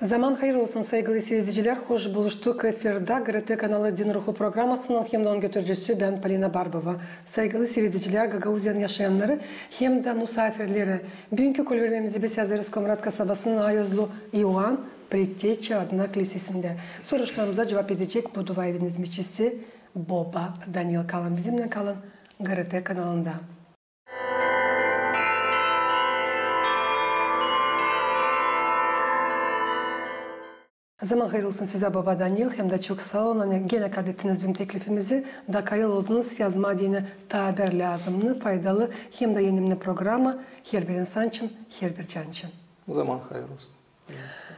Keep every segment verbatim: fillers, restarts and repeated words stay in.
Zaman hayır olsun, saygılı siiredicilär. Hoş buluştuk efirdä GRT kanalı Din Ruhu programasınnan hem dä onun götürücüsü bän, Polina Barbova. Saygılı siiredicilär, Gagauziyanın yaşayannarı hem dä musaafirleri. Büünkü kolvermemizi biz hazırız Komrat kasabasının ayuzlu İoan Pretteçä adına klisesindä. Soruşlarımıza cuvap edecek bu duaevin izmetçisi boba Daniil. Kalın bizimnän, kalın GRT kanalında. Zaman hayır olsun sizä, boba Daniil, hem dä çok saa olun, ani genä kablettiniz bizim teklifimizi da kayıl oldunuz yazmaa deyni taa bir lääzımnı, faydalı hem dä önemni programma herbir insan için, herbir can için. Zaman hayır olsun.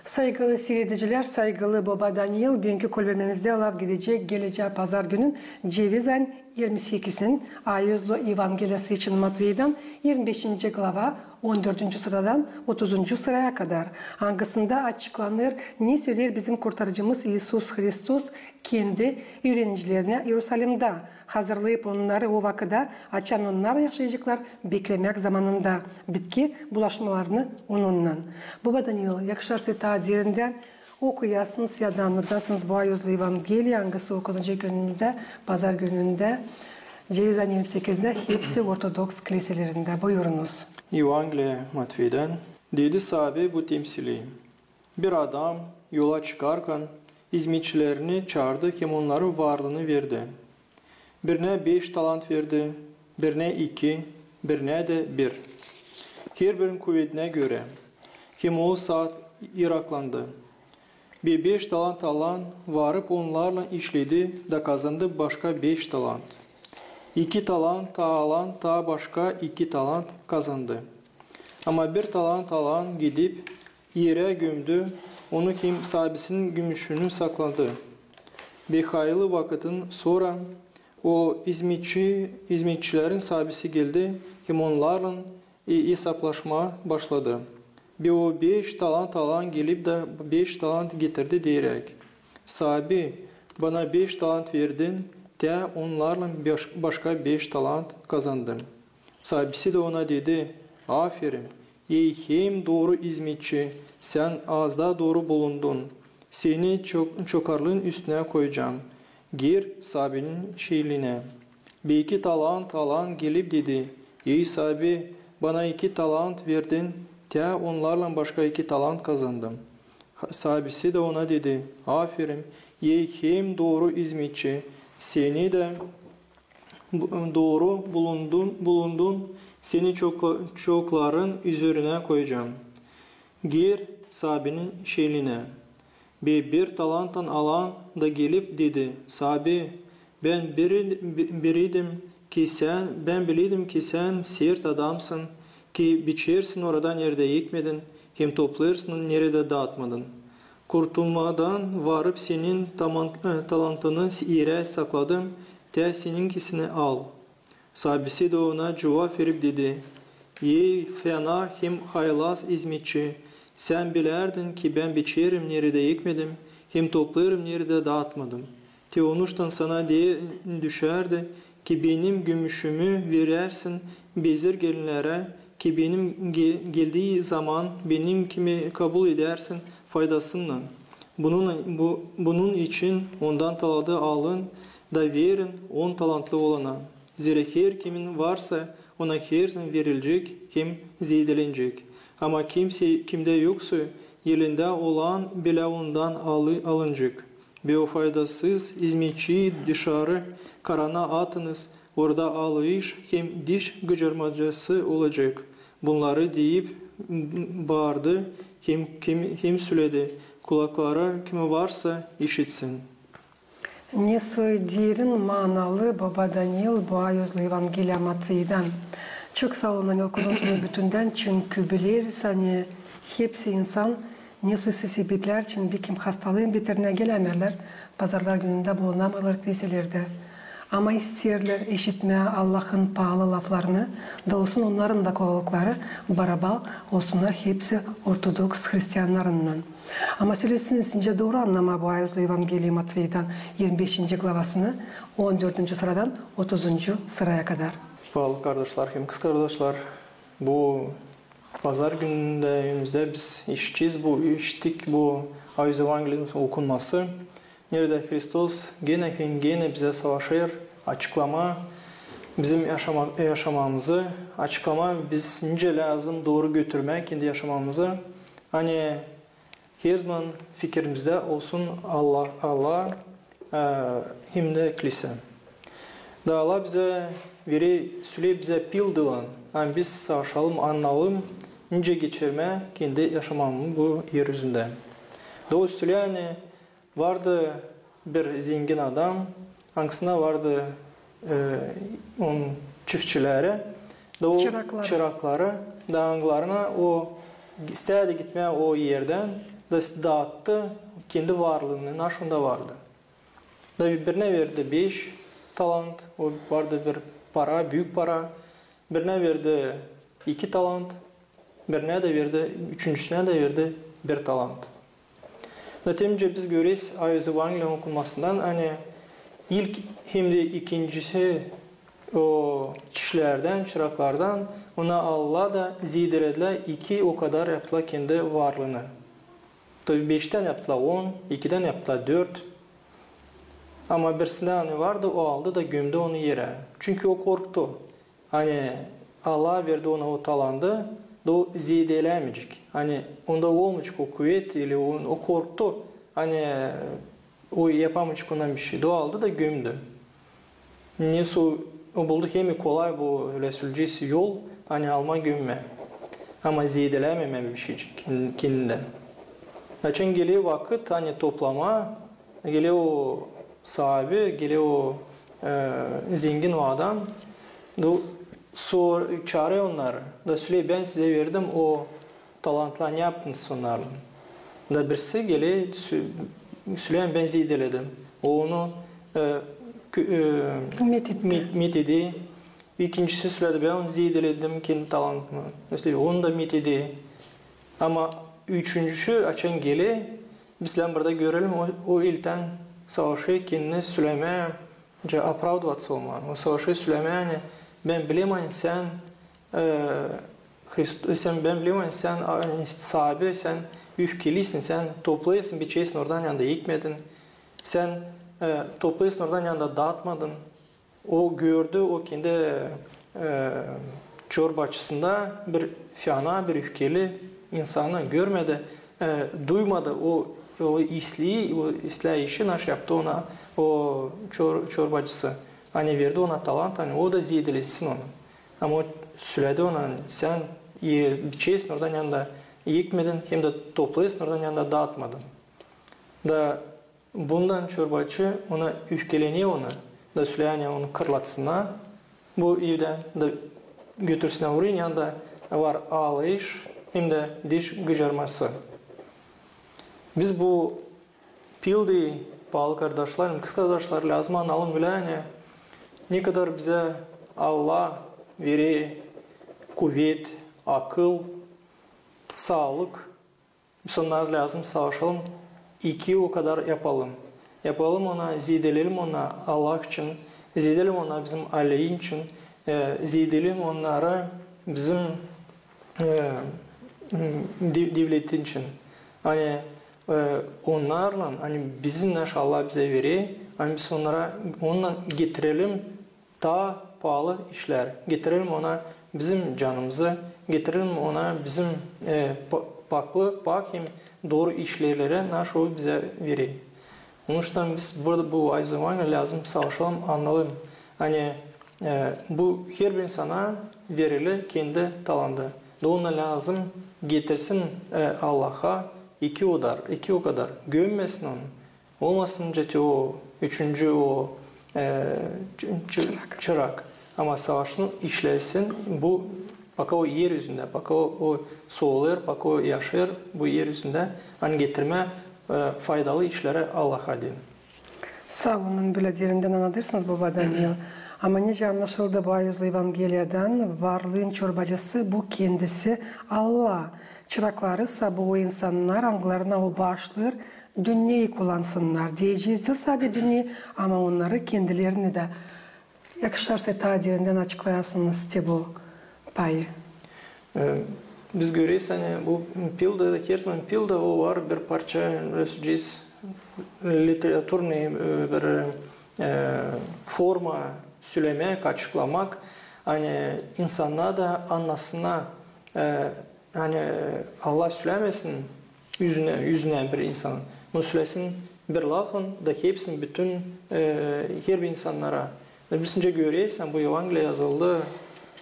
Saygılı siiredicilär, saygılı boba Daniil, büünkü kolvermemizdä laf gidecek gelecää pazar günün, ceviz ayın irmi sekizin, ayuzlu Evangeliyası için Matveydan, irmi beşinci glava, on dördüncü sıradan otuzuncu sıraya kadar, angısında açıklanêr, ne söleer bizim Kurtarıcımız İisus Hristos kendi üürenicilerinä İerusalimdä, hazırlayıp onnarı o vakıda, açan onnar yaşayaceklar beklemäk zamanında bitki bulaşmalarını Onunnan. Boba Daniil, yakışar sizä taa derindän okuyasınız ya da annadasınız bu ayuzlu Evangeliyayı, angısı okunacek günündä, pazar günündä, ceviz ayın irmi sekizindä hepsi ortodoks kliselerindä. Buyurunuz. Evangeliya Matveydan. Dedi saabi bu temsili. Bir adam yola çıkarkan, izmetçilerini çaardı hem onnarın varlıını verdi. Birinä beş talant verdi, birinä iki, birinä dä bir, herbirin kuvedinä görä. Hem o saat iraklandı. Be beş talant alan varıp onnarlan işledi da kazandı başka beş talant. İki talant alan taa başka iki talant kazandı. Ama bir talant alan gidip, erä gömdü, onu hem saabisinin gümüşünü sakladı. Be haylı vakıtın sora o izmetçi, izmetçilerin saabisi geldi hem onnarlan e, esaplaşmaa başladı. Be o beş talant alan gelip dä beş talant getirdi, deyeräk: "Saabi, bana beş talant verdin, tä onnarlan baş-, başka beş talant kazandım." Saabisi dä ona dedi: "Aferin, ey hem dooru izmetçi, sän azda dooru bulundun, seni çok-, çokarlıın üstünä koyacam. Gir saabinin şeyliinä." Be iki talant alan gelip dedi: "Ey saabi, bana iki talant verdin, tä onnarlan başka iki talant kazandım." Saabisi dä ona dedi: "Aferin, ey hem dooru izmetçi, seni dä bu-, dooru bulundun, bulundun, seni çokla-, çokların üzerinä koyacam. Gir saabinin şeyliinä." Be bir talanttan alan da gelip dedi: "Saabi, bän biri-, bi-, biriydim ki sän, bän biliydim ki sän sert adamsın, ki biçersin orada, neredä ekmedin, hem toplêêrsın, neredä daatmadın. Kurtulmadan varıp senin taman-, e, talantını erä sakladım, tä seninkisini al." Saabisi dä ona cuvap verip dedi: "Ey fena hem haylaz izmetçi, sän bilärdin ki bän biçerim, neredä ekmedim, hem toplêêrım, neredä daatmadım. Te onuştan sana de düşärdi ki benim gümüşümü verärsin bezirgenlerä, ki benim ge-, geldii zaman benim kimi kabul edärsin faydasınnan. Bunun, bu, bunun için ondan talanı alın da verin on talantlı olana. Zerä her kimin varsa, ona hersin verilecek hem zeedelenecek. Ama kimsey, kimdä yoksa, elindä olan bilä ondan alı-, alınacek. Be o faydasız izmetçiyi dışarı karana atınız, orada alış hem diş gıcırmacası olacek." Bunnarı deyip, b-, baardı hem, hem, hem söledi: "Kulakları kimi varsa, işitsin." Ne soy derin manalı, boba Daniil, bu ayuzlu Evangeliya Matveydan. Çok saa olun, ani okudunuz onu bütündän, çünkü bileriz, ani hepsi insan ne soy sebeplär için, bir kim hastalıın biterinä gelämeerlär, pazarlar günündä bulunamêêrlar kliselerdä. Ama isteerlär işitmää Allahın paalı laflarını, da olsun onnarın da kolaylıkları, barabaa olsunnar hepsi ortodoks hristiannarınnan. Ama sölesin, sincä dooru annamaa bu ayuzlu Evangeliya Matveydan irmi beşinci glavasını on dördüncü sıradan otuzuncu sıraya kadar? Paalı kardaşlar hem kızkardaşlar, bu Pazar gününde evimizdä biz işittik bu, işittik bu Ayoz Evangelinin okunması, neredä Hristos genä hem genä bizä savaşêr açıklamaa bizim yaşama-, yaşamamızı, açıklamaa biz nicä lääzım dooru götürmää kendi yaşamamızı. Ani her zaman fikirimizdä olsun Allah, Allah, e, hem dä Kilisä. Da Allah bizä verer, söleer bizä pildilan, ani biz savaşalım, annayalım, nicä geçirmää kendi yaşamamı bu er üzündä. Da o söleer, ani vardı bir zengin adam, angısında vardı, e, onun çiftçileri, da o çırakları, da angılarına o istärdi gitmää o erdän, da daattı kendi varlıını, ne şunda vardı. Da birinä verdi beş talant, o vardı bir para, büük para, birinä verdi iki talant, birinä dä verdi, üçüncüsünä dä verdi bir talant. Zaten biz göreriz Ayoz Evangelinin okunmasından, ani ilk hem dä ikincisi o kişilerdän, çıraklardan, ona Allah da zeedeledi, iki o kadar yaptı kendi varlıını. Tabi beştän yaptı on, ikidän yaptı dört. Ama birisindä, ani vardı, o aldı da gömdü onu erä. Çünkü o korktu. Ani Allah verdi ona o talandı, da o zeedelämeyecek. Ani onda olmayacek o kuvet, ili o, o korktu. Ani o yapamayacek ondan bişey. Da o aldı da gömdü. Neysä o buldu hem kolay bu, ölä söleyecez, yol, ani almaa, gömmää. Ama zeedelämemää bişeycik ken-, kendindä. Açan geler vakıt, ani toplamaa, geler o saabi, geler o, e, zengin o adam, da sor-, çaarêr onnarı, da söleer: "Bän sizä verdim o talantları, ne yaptınız onnarlan?" Da birisi geler, sö-, söleer: "Bän zeedeledim." O onu, e, kö-, e, met eder. Met eder. İkincisi söleer: "Bän zeedeledim kendi talantımı." Mesela, onu da met eder. Ama üçüncüsü açan geler, biz lääzım burada görelim, o, o ilktän savaşêr kendini sölemää, оправдываться olmaa. O savaşêr sölemää, ani: "Bän bilerim, ani sän, e, Hrist-, sän, bän bilerim, ani sän, a, saabi, sän üfkelisin, sän toplêêrsın, biçêrsin oradan, yanında ekmedin. Sän, e, toplêêrsın oradan, yanında daatmadın." O gördü, o kendi, e, çorbacısında bir fena, bir üfkeli insanı görmedi, e, duymadı o, o islii, o islää işi, naşı yaptı ona o çor-, çorbacısı. Ani verdi ona talant, ani o da zeedelesin onu. Ama o söledi ona: "Sän, e, biçêrsin oradan, yanında ekmedin, hem dä toplêêrsın oradan, yanında daatmadın." Da bundan çorbacı ona üfkelenä ona, da söleer, ani onu kırlatsınnar bu evdän, da götürsünnär oraya, yanında var aalayış hem dä diş gıcarması. Biz bu pildiyi, paalı kardaşlar, kızkardaşlar, lääzım annayalım bilä, ani ne kadar bizä Allah verer kuvet, akıl, saalık, biz onnarı lääzım savaşalım, iki o kadar yapalım. Yapalım ona, zeedeleyelim ona Allah için, zeedeleyelim ona bizim aileyi için, e, zeedeleyelim onnarı bizim, e, m, de-, devletin için. Ani, e, onnarlan, ani bizim naşı Allah bizä verer, ani biz onnara, onunnan getirelim taa paalı işlär. Getirelim ona bizim canımızı, getirelim ona bizim, e, pa-, paklı, pak hem dooru işlerä, naşı o bizä verer. Onuştan biz burada bu Ayoz Evangelini lääzım savaşalım, annayalım. Ani, e, bu herbir insana verili kendi talandı. Da onu lääzım getirsin, e, Allaha iki o kadar, iki o kadar. Gömmesin onu. Olmasın nicä te o üçüncü o, e, çı-, çı-, çırak. Ama savaşsın, işlesin bu, paka o er üzündä, paka o, o solêr, paka o yaşêêr bu er üzündä, ani getirmää, e, faydalı işleri Allah adına. Saa olun, bölä derindän annadêrsınız, baba Daniil. Ama nicä annaşıldı bu Ayozlu Evangeliyadan, varlıın çorbacısı bu kendisi Allah. Çırakları sa bu o insannar, angılarına o baaşlêêr dünneyi kullansınnar. Deyecez sade dünneyi, ama onnarı kendilerini dä. Yakışarsa, taa derindän açıklayasınız te bu payı. E, Biz göreriz, ani bu pilda, herz pilda, o var bir parça, öyle söleyecez, literaturnıy, e, bir, e, forma sölemää, açıklamaa, ani insannar da annasınnar, e, ani Allah sölämesin üzünä, üzünä bir insanın, no söläsin bir lafın da hepsini bütün, e, herbir insannara. Biz nicä göreriz, ani bu Evangeliya yazıldı,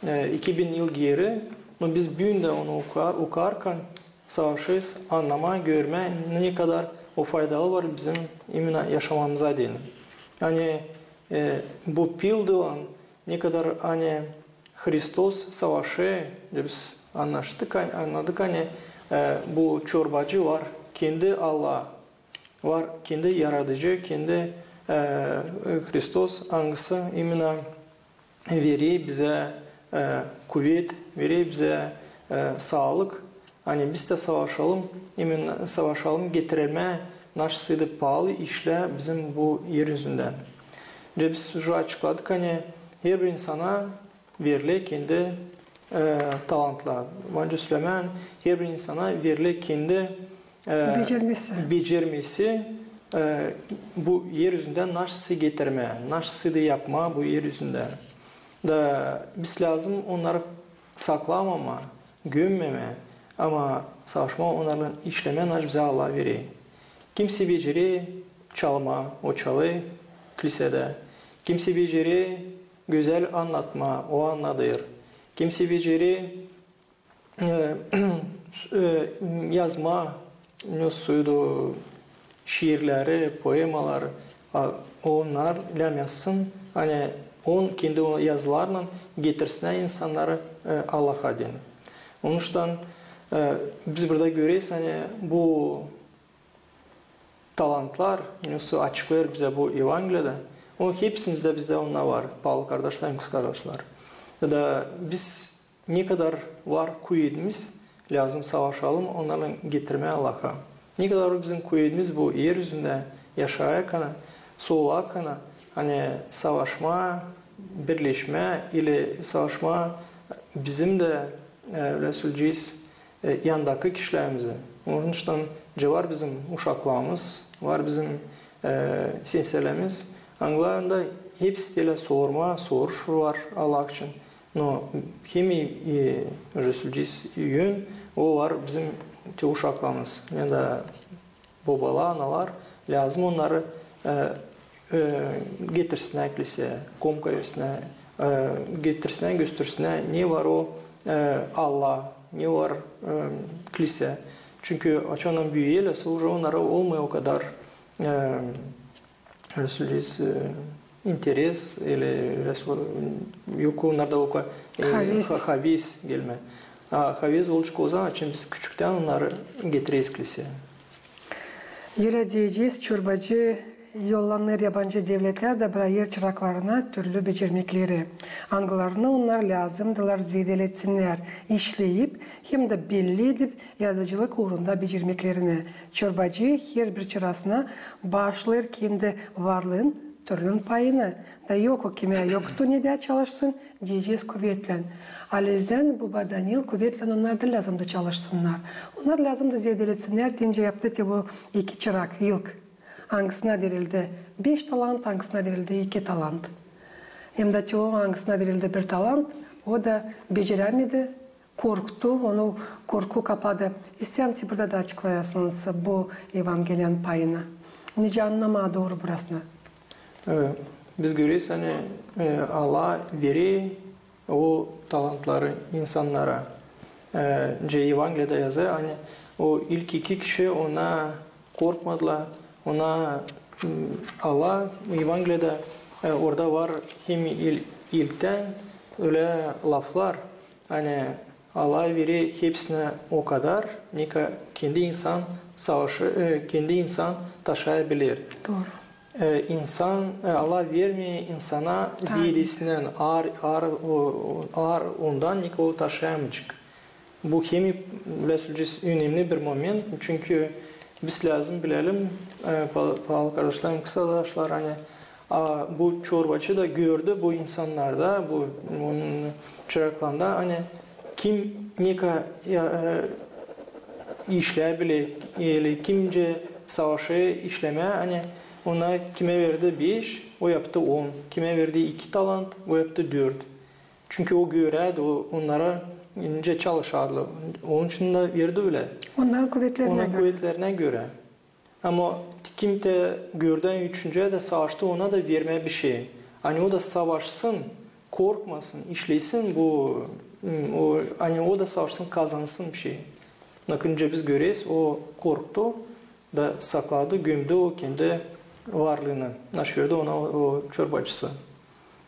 e, iki bin yıl geeri, no biz büün dä onu oka-, okarkan savaşêrız annamaa, görmää, ne kadar o faydalı var bizim imenä yaşamamıza deyni. Ani, e, bu pildalan ne kadar, ani Hristos savaşêr, da biz annadık, ani, annadık, ani, e, bu çorbacı var, kendi Allah, var kendi Yaradıcı, kendi, e, e, Hristos, angısı imenä verer bizä, e, kuvet, verer bizä, e, saalık. Ani biz dä savaşalım, imenä savaşalım getirmää naşey sıydı paalı işlär bizim bu er üzündän. Nicä biz uje açıkladık, ani herbir insana veriler kendi, e, talantlar. Var nicä sölemää, herbir insana veriler kendi, e, becermesi. Becermesi, e, bu er üzündän naşey getirmää, naşey da yapmaa bu er üzündän. Da biz lääzım onnarı saklamamaa, gömmemaa, ama savaşmaa onnarlan işlemää, naşey bizä Allah verer. Kimsi becerer çalmaa, o çalêr klisedä. Kimsi becerer gözäl annatmaa, o annadêr. Kimsi becerer, e, e, yazmaa, ne suydu, şiirleri, poemalar, a, onnar lääzım yazsın, ani on kendi o yazılarınnan getirsin insannarı, e, Allaha deyni. Onuştan, e, biz burada göreriz, ani bu talantlar, ne açıklêêr bizä bu Evangeliyada, o hepsimizdä bizdä onnar var, paalı kardaşlarım, kızkardaşlar. Ya da biz ne kadar var kuvedimiz, lääzım savaşalım onnarı getirmää Allaha. Ne kadar bizim kuvedimiz bu er üzündä yaşarkan, solêrkan, ani savaşmaa, birleşmää ili savaşmaa bizim dä, e, öyle söleyecez, e, yandakı kişilerimizi. Onuştan nicä var bizim uşaklarımız, var bizim, e, senselerimiz. Angılarında hepsi diilä sormaa, soruş var Allah için. No hem, e, öyle söleyecez, yön, o var bizim te uşaklarımız. Ya da bobalar, analar, lääzım onnarı, e, e, getirsinnär kliseyä, komka versinnär, e, getirsinnär, göstersinnär, ne var o, e, Allah, ne var, e, kliseä. Çünkü açan büyüyerlär, sora onnara olmêêr o kadar, e, öyle söleyecez, e, interes ili, yok onnarda o kadar, e, haves. Ha-, haves gelmää. A haves olacek o zaman, açan biz küçüktän onnarı getireriz kliseyä. Ölä deyecez, çorbacı yollanêr yabancı devletlerdä, brakêr çıraklarına türlü becermekleri, angılarını onnar lääzımdılar zeedelesinnär, işleyip, hem dä belli edip yaradıcılık uurunda becermeklerini. Çorbacı herbir çırasına baaşlêêr kendi varlıın türlü payını, da yok o kimä yoktu ne dä çalışsın, deyecez kuvetlän. Halizdän boba Daniil kuvetlän onnar da lääzımdı çalışsınnar. Onnar lääzımdı zeedelesinnär, deyni yaptı te bu iki çırak ilk. Angısına verildi beş talant, angısına verildi iki talant. Hem dä te o, angısına verildi bir talant, o da becerämedi, korktu, onu korku kapladı. İsteerim siz burada da açıklayasınız bu Evangeliyanın payını. Nicä annamaa dooru burasını? E, biz göreriz, ani, e, Allah verer o talantları insannara. E, nicä Evangeliyada yazêr, ani o ilk iki kişi ona korkmadılar, ona, m, Allah, Evangeliyada, e, orada var hem il-, ilktän ölä laflar, ani Allah verer hepsinä o kadar, ne ka-, kendi insan savaşı, e, kendi insan taşıyabilir. Dooru. E, insan, e, Allah vermeer insana zeedesinnän, aar, aar, o, aar ondan, ne ka o taşıyamayacek. Bu hem, bilä söleyecez, önemli bir moment, çünkü biz lääzım bilelim, e, pa-, paalı kardaşlarım, kızkardaşlar, ani, a, bu çorbacı da gördü bu insannarda, bu, onun çıraklarında, ani Kim ne ka-, ya, e, işlää bilä, eli kimcä savaşêr işlemää, ani ona kimä verdi beş, o yaptı on. Kimä verdi iki talant, o yaptı dört. Çünkü o görärdi, o, onnara nicä çalışardılar. Onun için dä verdi ölä. Onların kuvetlerinä görä. Onların kuvetlerinä görä. Ama kim tä gördän üçüncüyä dä savaştı, ona da vermää bişey. Ani o da savaşsın, korkmasın, işlesin bu, m, o, ani o da savaşsın, kazansın bişey. Nakınca biz göreriz, o korktu da sakladı, gömdü o kendi varlıını. Naşı verdi ona o, o çorbacısı.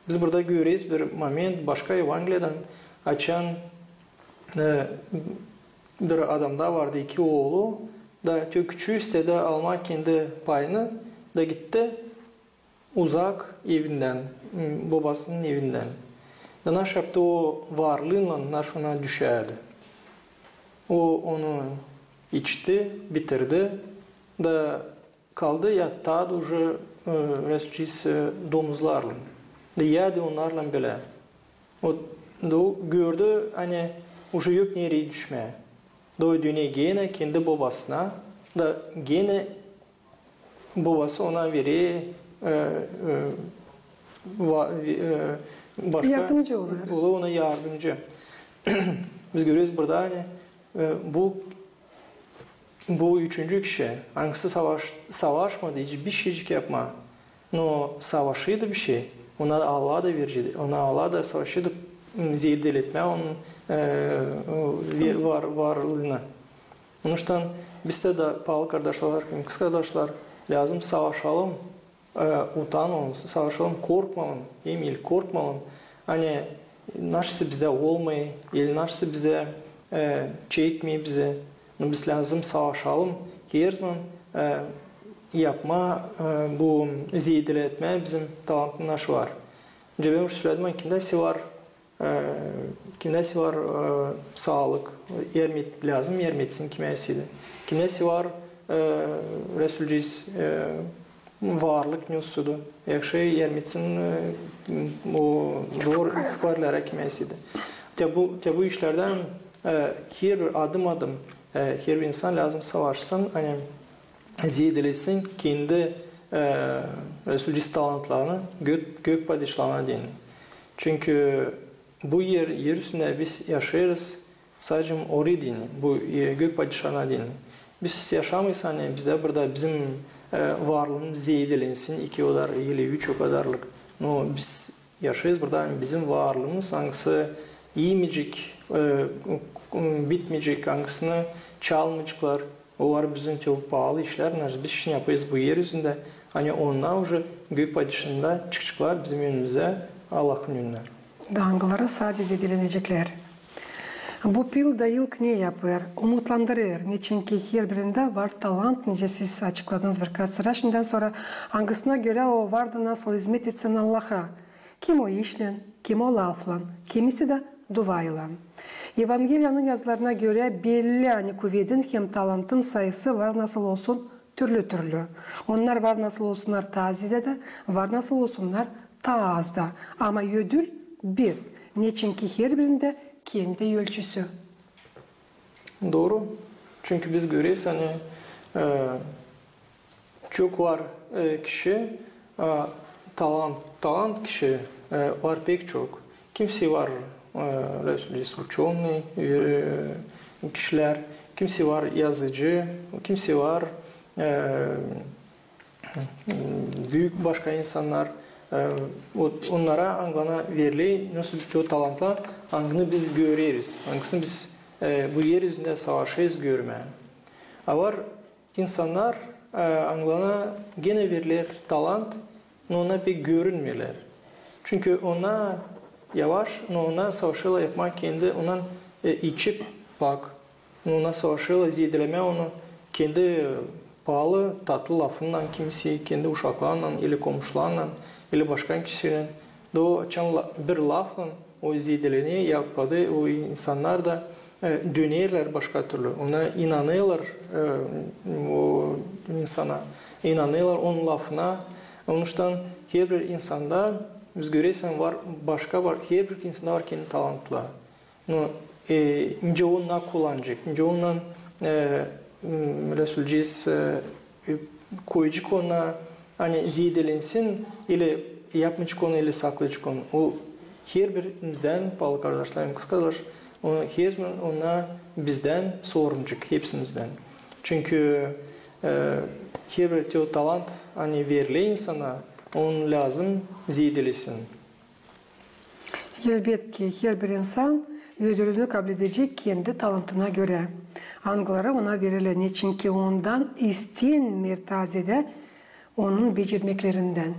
Biz burada göreriz bir moment başka Evangeliyadan, açan, e, bir adamda vardı iki oolu, da te küçüü istedi almaa kendi payını, da gitti uzak evindän, m, bobasının evindän. Da naşı yaptı o varlıınnan, naşı ona düşärdi. O onu içti, bitirdi, da kaldı ya taa da uje, e, resçis, e, domuzlarlan. Da yärdi onnarlan bilä. O, da o gördü, ani uje yok nereyi düşmää. Da o döner genä kendi bobasına, da genä bobası ona verer, e, e, va-, e, başka... Yardımcı olêr. Olêr ona yardımcı. Biz göreriz burada, ani, e, bu bu üçüncü kişi, angısı savaş-, savaşmadı hiç bişeycik yapmaa. No savaşêrdı bişey, ona Allah da vereceydi, ona Allah da savaşêrdı, m, zeedeletmää onun, e, o, ver-, var-, varlıını. Onuştan biz dä, dä, paalı kardaşlar, kızkardaşlar, lääzım savaşalım, e, utanmalım, savaşalım, korkmalım, hem ilk korkmalım. Ani naşısı bizdä olmêêr, eli naşısı bizdä, e, çekmeer bizi. No biz lääzım savaşalım, herzaman, e, yapmaa, e, bu zeedeletmää bizim talantın naşı var. Nicä bän uje söledim, kimdä se var e, kimdä se var, e, saalık, ermet-, lääzım ermetsin kimäsiydi. Kimdä se var, e, resülcez, e, varlık, ne sudu. Yahşı ermetsin, e, o zor fukaarlara kimäsiydi. Te bu, te bu işlerdän, e, herbir adım-adım, e, herbir insan lääzım savaşsın, ani zeedelesin kendi, e, resülcez talantlarını, gök, gök padişalığına deyni. Çünkü bu er, er üstündä biz yaşêêrız, sade orayı deyni, bu, e, gök padişalığına deyni. Biz yaşamêêrız, ani bizdä burada bizim, e, varlıımız zeedelensin iki kadar, eli üç o kadarlık. No biz yaşêêrız burada, ani bizim varlıımız, angısı iimeyecek, e, bitmeyecek, angısını çalmayaceklar. O var bizim te paalı işlär, naşı biz şindi yapêrız bu er üzündä, ani onnar uje gök padişalığında çıkaceklar bizim önümüzä, Allahın önünä. Da angıları sade zeedeleneceklär. Bu pil da ilk ne yapêr? Umutlandırêr, neçinki herbirindä var talant, nicä siz açıkladınız birkaç sıra şindän sora, angısına görä o vardı nasıl izmet etsin Allaha. Kimi o işlän, kimi o laflan, kimisi dä duaylan. Evangeliyanın yazılarına görä belli, ani kuvedin hem talantın sayısı var nasıl olsun türlü-türlü. Onnar var nasıl olsunnar taa zeedä dä, var nasıl olsunnar taa az da. Ama ödül bir, neçinki herbirindä kendi ölçüsü. Dooru. Çünkü biz göreriz, ani, e, çok var, e, kişi, e, talant, talant kişi, e, var pek çok. Kimisi var, e, resülcez uçonıy, e, kişilär, kimisi var yazıcı, kimisi var, e, büük başka insannar, e, o, onnara angılarına veriler, nasıl bir o talantlar, angını biz göreriz, angısını biz, e, bu er üzündä savaşêrız görmää. A var insannar, e, angılarına genä veriler talant, no onnar pek görünmeerlär. Çünkü onnar yavaş, no onnar savaşêrlar yapmaa kendi, ondan, e, içip bak, no onnar savaşêrlar zeedelemää onu kendi paalı, tatlı lafınnan kimisi, kendi uşaklarınnan, eli komuşlarınnan, eli başka kişiylän. Da o açan la-, bir laflan o zeedeleniyor, yapladı, o insannar da, e, dönerlär başka türlü. Ona inanêrlar, e, o insana, inanêrlar onun lafına. Onuştan herbir insanda, biz görersin, var başka, var, herbir insanda var kendi talantları. No, e, nicä onnar kullanacek, nicä onnar, e, m, Resulciz, e, e, koyacek onnar, ani zeedelensin, ili yapmayacek onu, ili saklayacek onu. O herbirimizdän, paalı kardaşlarım, kız kardaş, o, herbir onnar bizdän sorumnacek, hepsimizdän. Çünkü, e, herbir te o talant, ani veriler insana, onu lääzım zeedelesin. Elbetki, herbir insan ödülünü kabledecek kendi talantına görä, angıları ona verilär, neçinki ondan istenmeer taa zeedä onun becermeklerindän.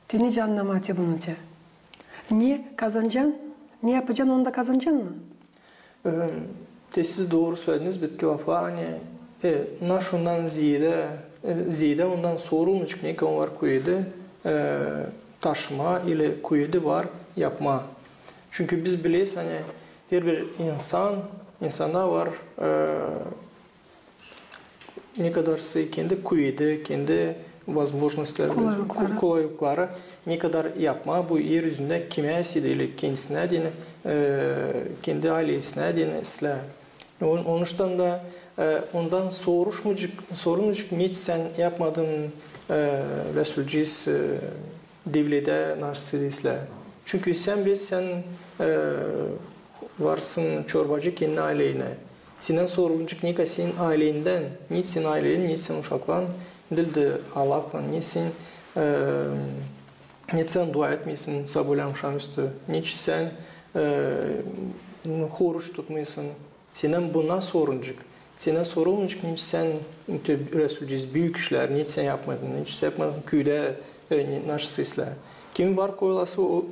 Te nicä annamaa te bunu te? Ne kazanacan, ne yapacan, onu da kazanacan mı? E, te siz dooru sölediniz, bitki laflar, ani, e, naşey ondan zeedä, e, zeedä ondan sorulmayacek, ne ki on var kuvedi, e, taşımaa ili kuvedi var yapmaa. Çünkü biz bileriz, ani herbir insan, insanda var, e, ne kadar sa kendi kuvedi, kendi возможностьları, kolaylıkları, ku-, kolaylıkları, ne kadar yapmaa bu er üzündä kimä sä deyni, kendisinä deyni, e, kendi aylesinä deyni islää. On-, onuştan da, e, ondan soruşmayacek, sorulmayacek, neçin sän yapmadın, e, Resulciz, e, devletä naşey islää. Çünkü sän, biz, sän, e, varsın çorbacı kendi ayleynä. Sendän sorulacek, ne ki senin aylendän, neçin senin aylen, neçin senin uşakların, diil dä Allahlan, neçin, e, neçin sän dua etmeersin sabaalän akşamüstü, neçin sän, e, oruç tutmeersin. Sendän bunnar sorulacek. Sendän sorulmayacek, neçin sän, te, Resulciz, büük işlär, neçin sän yapmadın, neçin sän yapmadın küüdä, e, ne, naşey islää. Kim var kolaylığı, o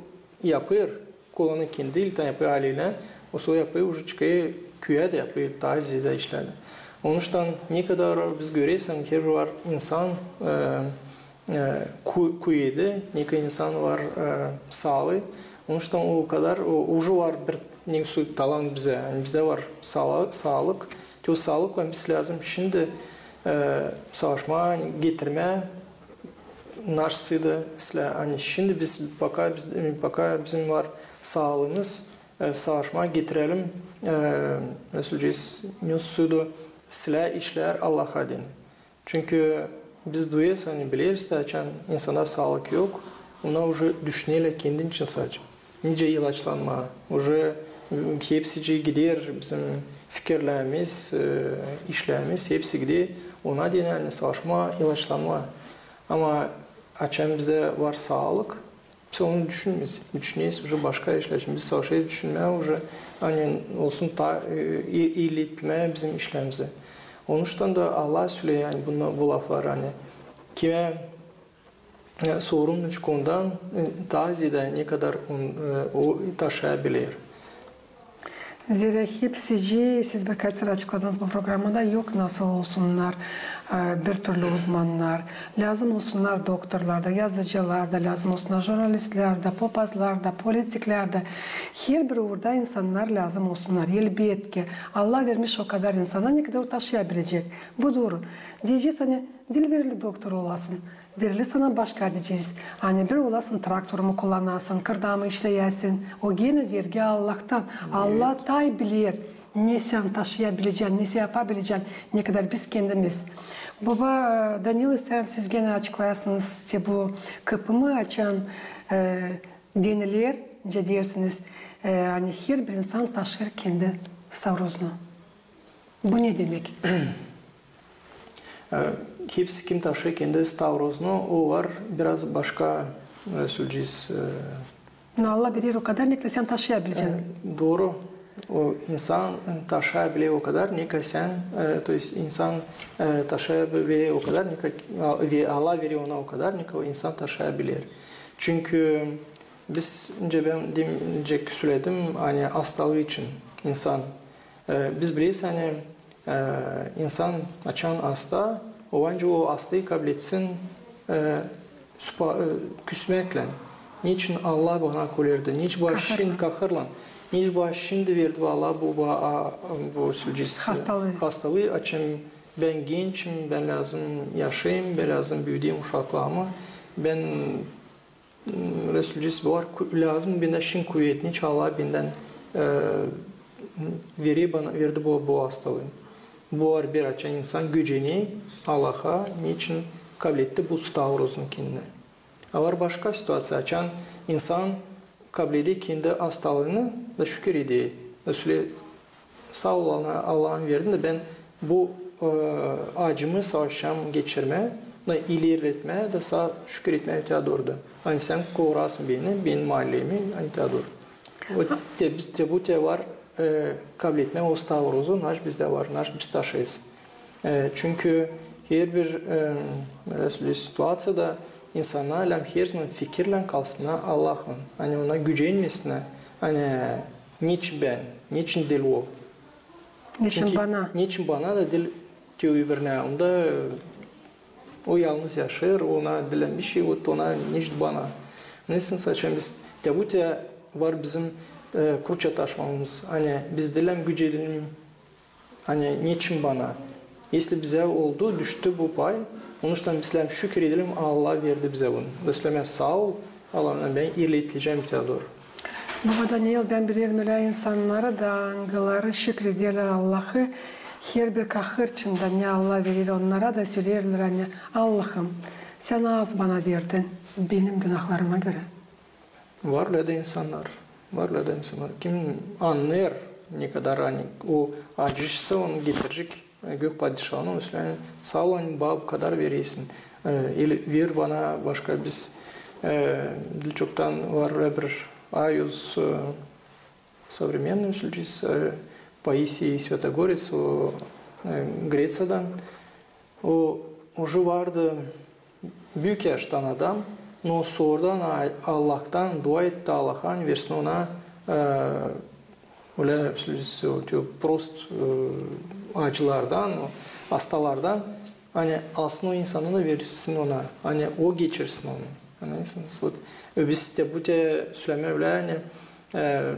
yapêr, kolaylıını kendi iltän yapêr ayleylän, o sora yapêr, uje çıkêr küüyä dä yapêr, taa zeedä işlär dä. Onuştan ne kadar biz göreriz, ani herbir var insan, e, e, ku-, kuvedi, ne ki insan var, e, saalıı. Onuştan o kadar, o, uje var bir, ne, su-, talant bizä. Ani bizdä var saala-, saalık. Te o saalıklan biz lääzım şindi, e, savaşmaa, ani getirmää naşey da islää. Ani şindi biz, paka biz, paka bizim var saalıımız, e, savaşmaa getirelim, e, Resulciz, ne sudu islää işlär Allah adına. Çünkü biz duyêrız, ani bileriz dä, açan insanda saalık yok, ona uje düşünerlär kendin için sadä. Nicä ilaçlanmaa. Uje, m, hepsicii gider, bizim fikirlerimiz, e, işlerimiz, hepsi gider ona deyni, ani savaşmaa, ilaçlanmaa. Ama açan bizdä var saalık, biz onu düşünmeeriz. Biz düşüneriz uje başka işlär için. Biz savaşêrız düşünmää uje, ani olsun taa, e, i-, iiletmää bizim işlerimizi. Onuştan da Allah söleer, ani, bunu, bu lafları, ani kimä, e, sorulmayacek, ondan, e, taa zeedä ne kadar on, e, o taşıyabilir. Zerä hepsicii, siz bir kaç sıra açıkladınız bu programada, yok nasıl olsunnar, e, bir türlü uzmannar. Lääzım olsunnar doktorlar da, yazıcılar da, lääzım olsunnar jurnalistlär dä, popazlar da, politiklär dä. Herbir uurda insannar lääzım olsunnar, elbetki. Allah vermiş o kadar insana, ne kadar o taşıyabilecek. Bu dooru. Deyecez, ani diil verildi doktor olasın. Verildi sana başka, deyecez. Ani bir olasın traktorumı kullanasın, kırdaamı işleyäsin. O genä vergi Allahtan. Allah taa biler, ne sän taşıyabilecän, ne sän yapabilecän, ne kadar biz kendimiz. Baba, e, Danil, isteerim siz genä açıklayasınız te bu kıpımı, açan, e, deniler, nicä deersiniz, e, ani herbir insan taşıyêr kendi stavrozunu. Bu ne demek? E, hepsi kim taşıyêr kendi stavrozunu, o var biraz başka, e, sölecez, e, No Allah verer o kadar, ne kadar sän taşıyabilecän. E, dooru. O insan, e, taşıyabilir o kadar, ne kadar sän, e, то есть insan, e, taşıyabilir o kadar, ne kadar, a, ve Allah verer ona o kadar, ne kadar o insan taşıyabilir. Çünkü biz, nicä bän deyim, nicä söledim, ani hastalıı için insan, e, biz bileriz, ani, e, insan açan hasta, o ancak o hastayı kabletsin, e, supa-, e, küsmäklän. Neçin Allah bana kolerdä, neçin bana şindi kahırlan, neçin bana şindi verdi Allah bu, bu, a, bu sölecez hastalıı. Hastalıı, açan bän gençim, bän lääzım yaşayım, bän lääzım büüdeyim uşaklarımı, bän, m, sölecez, var ku-, lääzım bendä şindi kuvet, neçin Allah bendän, e, veri bana, verdi bu, bu astalıı. Bu var bir açan insan gücenä Allaha, neçin kabletti bu stavrozunu kendinä. A var başka situaţiya, açan insan kableder kendi astalığını da şükür eder. Da sölä, saa ol, Allahım, verdin da bän bu, e, acımı savaşacam geçirmää, da ilerletmää, da saa şükür etmää öteyä dooru da. Ani sän koruyasın beni, benim aylemi, ani öteyä dooru. O te, biz, te bu te var, e, kabletmää o stavrozu, naş bizdä var, naş biz taşıyız. E, çünkü herbir, e, bölä söleyim, situaţiyada insana lääzım herzaman fikirlän kalsınnar Allahlan. Ani ona gücenmesinär, ani neçin bän, neçin diil o. Neçin bana? Neçin bana da diil te öbürünä. Onda, e, o yalnız yaşêêr, ona diil bişey, ot ona neçin bana. Neçin saçan biz, te bu te var bizim, e, krutça taşımamız. Ani biz diil gücenelim, ani neçin bana? Esli bizä oldu, düştü bu pay, onuştan biz lääzım şükür edelim, Allah verdi bizä bunu. Biz lääzım saa ol, Allahım, bän ilerletecäm öteyä dooru. Baba Daniel, bän bilerim ölä insannarı da, angıları şükür ederlär Allahı, herbir kahır içindä ne Allah verer onnara da söleerlär, ani Allahım, sän az bana verdin benim günahlarıma görä. Var ölä dä insannar. Var ölä dä insannar. Kim annêêr ne kadar, ani o acısı onu getirecek, e, gök padişalıına, o sölär, saa ol, ani bana bu kadar veresin. E, ili ver bana başka, biz, e, diil çoktan var ölä bir ayuz, e, современный, söleyecez, e, Paisiy Svyatogorets, o, e, Greciyadan. O uje vardı büük yaştan adam, no sonradan A-, Allahtan dua etti, Allaha, ani versin ona, e, ölä, söleyecez, o, te, prost, e, acılardan, o, astalardan, ani alsın o insanı da versin ona, ani o geçirsin onu. Annarsınız? Вот. E, biz te bu te sölemää ölä, ani, e,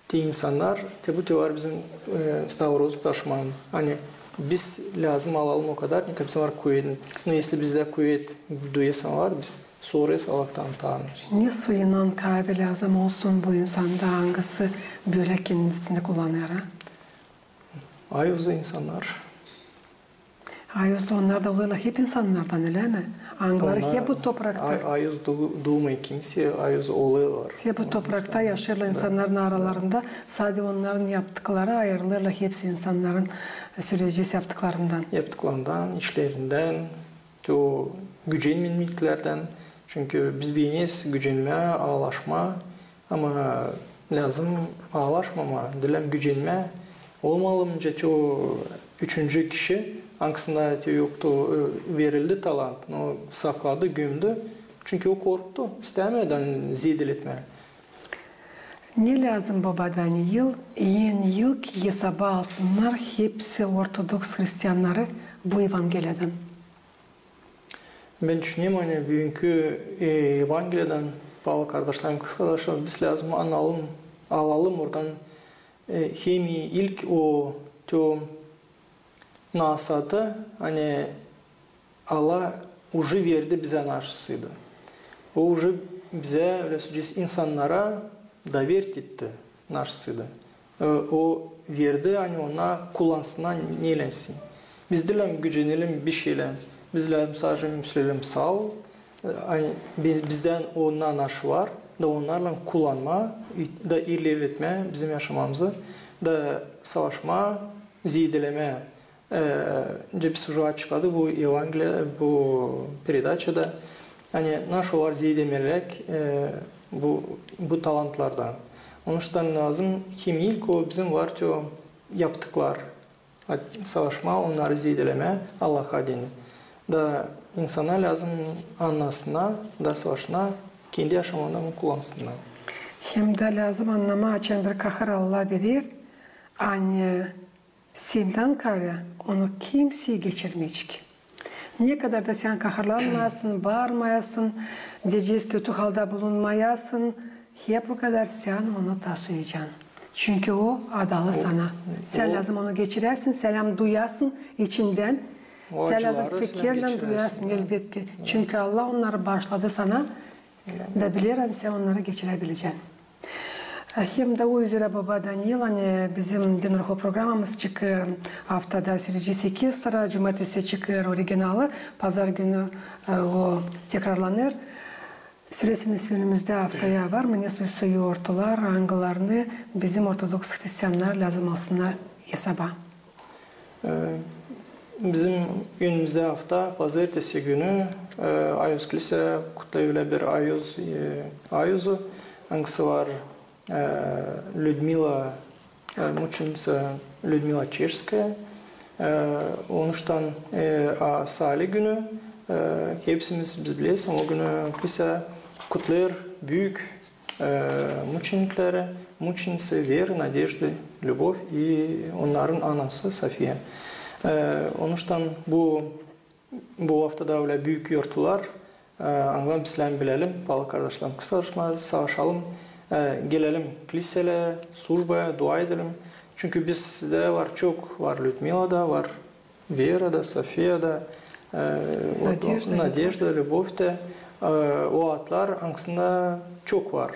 te insannar, te bu te var bizim, e, stavrozu taşımaa. Ani biz lääzım alalım o kadar, ne kadar bizim var kuvedin. No, esli bizdä kuvet, duyêrsan, var, biz sorêrız Allahtan, Tanrıdan. Ne suyunnan kaavi lääzım olsun bu insanda, angısı bölä kendisindä kullanêr, a? Ayuz insannar. Ayuz da onnar da olêrlar hep insannardan, ölä mi? Angıları hep bu toprakta. A-, ayuz du-, duumêêr kimsey, ayuz olêrlar. Hep bu toprakta yaşêêrlar insannarın aralarında. Sade onnarın yaptıkları ayırılêrlar hepsi insannarın, e, söleyecez, yaptıklarından. Yaptıklarından, işlerindän, te o gücenmemeklerdän. Çünkü biz beeneriz gücenmää, aalaşmaa. Ama lääzım aalaşmamaa, diil gücenmää. Olmalı nicä te o üçüncü kişi, angısına te yoktu, e, verildi talant, no sakladı, gömdü. Çünkü o korktu, istämedi zeedeletmää. Ne lääzım, baba Daniel, en ilk esaba alsınnar hepsi ortodoks hristiyannarı bu Evangeliyadän? Bän düşünerim, ani büünkü, e, Evangeliyadän, paalı kardaşlarım, kız kardaşlarım, biz lääzım analım, alalım oradan, e, hem ilk o, te o nasaatı, ani Allah uje verdi bizä naşısıydı. O uje bizä, ölä söleyecez, insannara da verdi naşısıydı. E, o verdi, ani onnar kullansınnar neyleysin. Biz diil gücenelim bişeylän. Biz lääzım sadecä söleyelim saa ol. E, ani bi-, bizdä onnar naşı var, da onnarlan kullanmaa, i-, da ilerletmää bizim yaşamamızı, da savaşmaa, zeedelemää. E, nicä biz uje açıkladık bu Evangeliya, bu peredaçada, ani naşey olar zeedelemää, e, bu, bu talantlardan. Onuştan lääzım hem ilk o bizim var te o yaptıklar. A, savaşmaa, onnarı zeedelemää Allah adına. Da insana lääzım annasınnar, da savaşsınnar, kendi yaşamasında bunu kullansınnar. Hem dä lääzım annamaa, açan bir kahır Allah verer, ani sendän kaarä onu kimsey geçirmeyecek. Ne kadar da sän kahırlanmayasın, baarmayasın, deyecez, kötü halda bulunmayasın, hep o kadar sän onu taşıyacan. Çünkü o adalı sana. Sän lääzım onu geçiräsin, sän lääzım duyasın içindän. Sän lääzım fikirlän duyasın, elbetki. Çünkü Allah onnarı baaşladı sana, da biler, ani sän onnarı geçiräbilecän. Hem dä o üzerä, baba Daniil, ani bizim Dinaruhu programamız çıkêr aftada sürüci sekiz sıra, cumartesi çıkêr originalı, pazar günü, e, o tekrarlanêr. Söleseniz, önümüzdä aftaya var mı ne soysa yortular, angılarını bizim ortodoks hristiannar lääzım alsınnar esaba? E, bizim önümüzdä afta, pazartesi günü, e, Ayuz klisä kutlêêr ölä bir Ayuz, e, Ayuzu, angısı var, e, Lüdmila, e, muçeniţa Lüdmila Çehskaya. E, onuştan, e, a saali günü, e, hepsimiz biz bilersän, o günü klisä kutlêêr büük e, muçenikleri, muçeniţı Verı, Nadejdı, Lübov i onnarın anası Sofiya. E, onuştan bu, bu aftada ölä büük yortular, e, angıdan biz lääzım bilelim, paalı kardaşlarım, kısa savaşalım, e, gelelim kliselä, slujbaya, dua edelim. Çünkü bizdä var, çok var, Lüdmila da var, Vera da, Sofiya da, e, o, Nadejda, Nadejda, Lübov da, e, o adlar angısında çok var.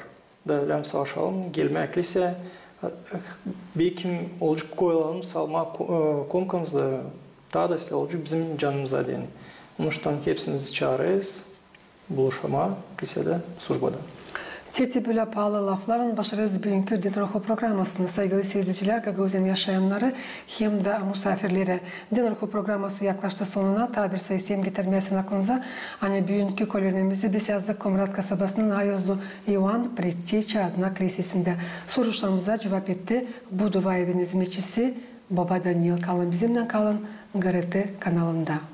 Da lääzım savaşalım, gelmää kliseya, e, bekim olacek koyulalım, salmaa ko-, e, komkamızı da, taa da islää olacek bizim canımıza deyni. Onuştan hepsinizi çaarêrız buluşmaa kliseedä, slujbada. Te bölä paalı laflarlan başarêrız büünkü Dinaruhu programasını. Saygılı siiredicilär, Gagauziyanın yaşayannarı hem dä musaafirleri. Dinaruhu programası yaklaştı sonuna. Taa bir sayı isteerim getirmää aklınıza, ani büünkü kolönemizi biz yazdık Komrat kasabasının Ayuzlu İoan Prettiçä adına kliseesindä. Soruşlarımıza cuvap etti bu dua evinin izmetçisi baba Daniil. Kalın bizimnän, kalın GRT kanalında.